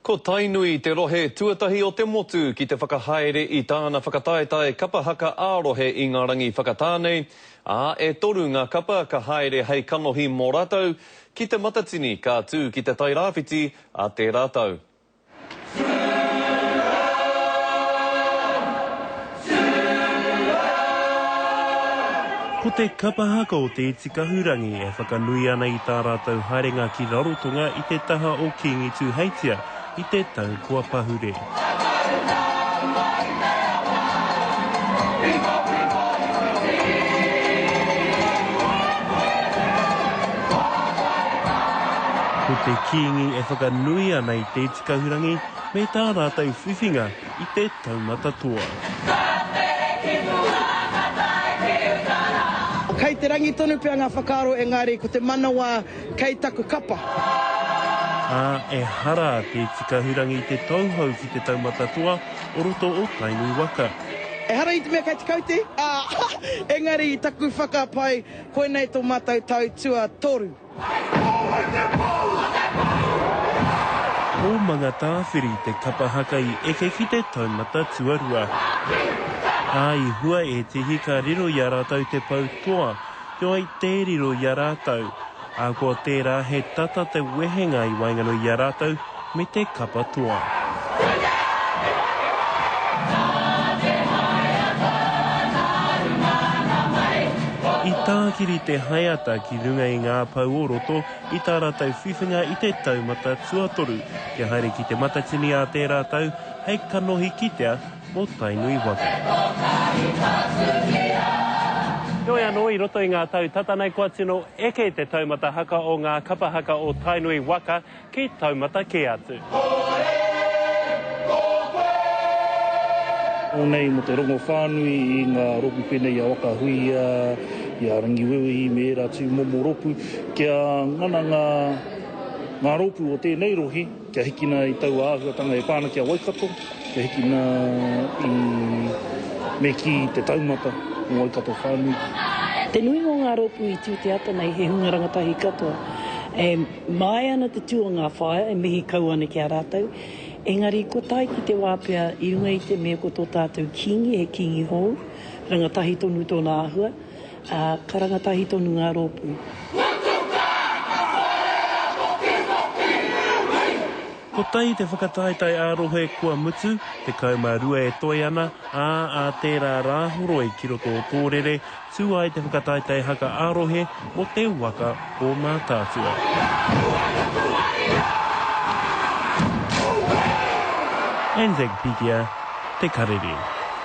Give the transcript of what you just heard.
Ko Tainui te rohe tuatahi o te motu ki te whakahaere i tāna whakataetae kapa haka ā-rohe i ngā rangi whakatā nei, ā, e toru ngā kapa ka haere hei kanohi mō rātou ki Te Matatini ka tū ki Te Tairāwhiti ā tērā tau. Ko te kapa haka o Te Iti Kahurangi e whakanui ana i tā rātou haerenga ki Rarotonga i te taha o Kīngi Tūheitia i te tau kua pahure. Ko te Kīngi e whakanui ana i Te Iti Kahurangi me tā rātou whiwhinga i te taumata toa. Kei te rangi tonu pea ngā whakaaro engari ko te manawa kei taku kapa. Ā, ehara a Te Iti Kahurangi i te tauhou ki te taumata toa o roto o Tainui waka. Ehara i te mea kei te kaute, ā, engari taku whakapae koinei tō mātou tau tuatoru. Ko Mangatāwhiri te kapa haka i eke ki te taumata tuarua. Ā, i hua ētehi ka riro i a rātou te pou toa, heoi tē riro i a rātou. Ahakoa tērā, he tata te wehenga i waenganui i a rātou me te kapa toa. I tākiri te haeata ki runga i ngā pou o roto i tā rātou whiwhinga i te taumata tuatoru kia haere ki Te Matatini ā tērā tau hei kanohi kitea mō Tainui waka. Heoi anō, i roto i ngā tau tata nei kua tino eke te taumata haka o ngā kapa haka o Tainui waka ki taumata kē atu. Nei mō te rongo whānui i ngā rōpū pēnei i a Waka Huia, i a Rangiwewehi me ērā tūmomo rōpū, kia ngana ngā, ngā rōpū o tēnei rohe kia hikina i taua āhuatanga e pā ana ki a Waikato, kia hikina i, me kī, te taumata o Waikato whānui. Te nuinga o ngā rōpū i tū te ata nei he hunga rangatahi katoa. E māia ana te tū o ngā whaea, e mihi kau ana ki a rātou, engari kua tae ki te wā pea i runga i te mea ko tō tātou Kīngi he Kīngi hou, rangatahi tonu tōna āhua, ā, ka rangatahi tonu ngā rōpū. Kotahi te whakataetae ā-rohe kua mutu, 12 e toe ana, ā, ā tērā Rāhoroi ki roto o Tōrere, tū ai te whakataetae haka ā-rohe mō te waka o Mātaatua. Anzac Pikia, Te Karere.